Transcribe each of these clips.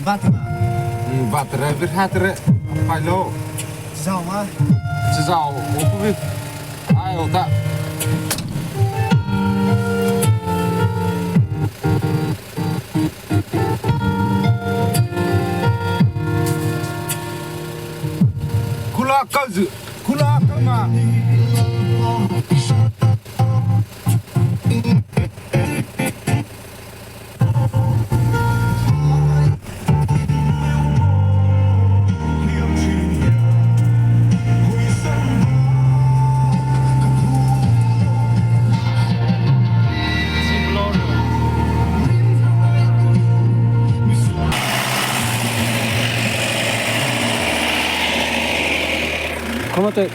知道吗？知道，我不会。哎呦，他。库拉高子，库拉干嘛？Komate.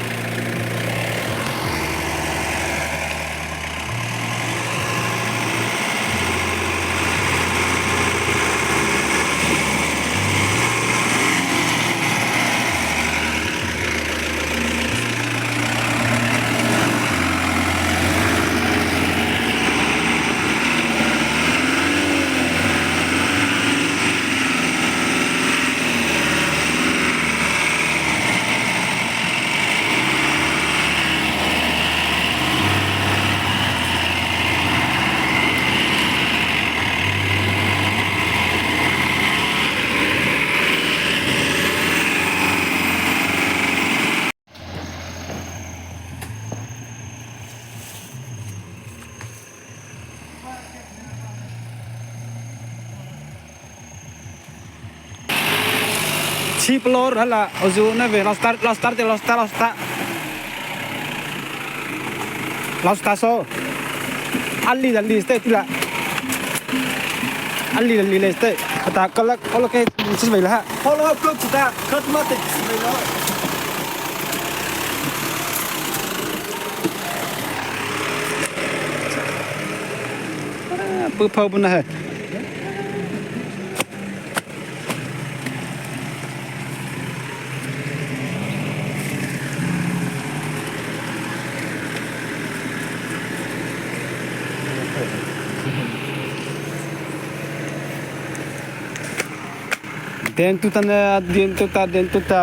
Chip lor hala ozu na ve lostar lostar te lostar lostar lostar so ali ali ste tila ali ali le ste ta kala kala ke sis ve la Follow up to that. Cut mate. Pu phau bun na he. Den tu ta na den tu ta den tu ta.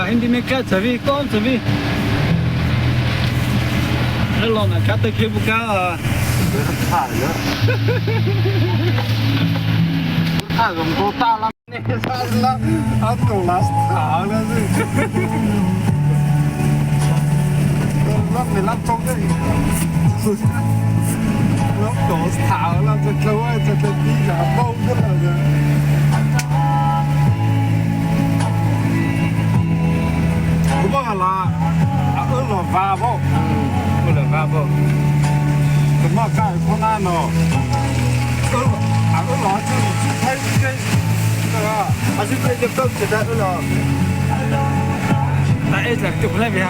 Hindi में क्या छवि कौन छवि lona kata ke buka 看这么多大了，那啥子了，他懂了，长了是。那没那中的，那都长了，这这外这这地下包着了这。不过啦，啊，二老发不，不能发不。怎么干困难呢？二啊二老就是开开这个，还是这个够简单了。那一直就不来别。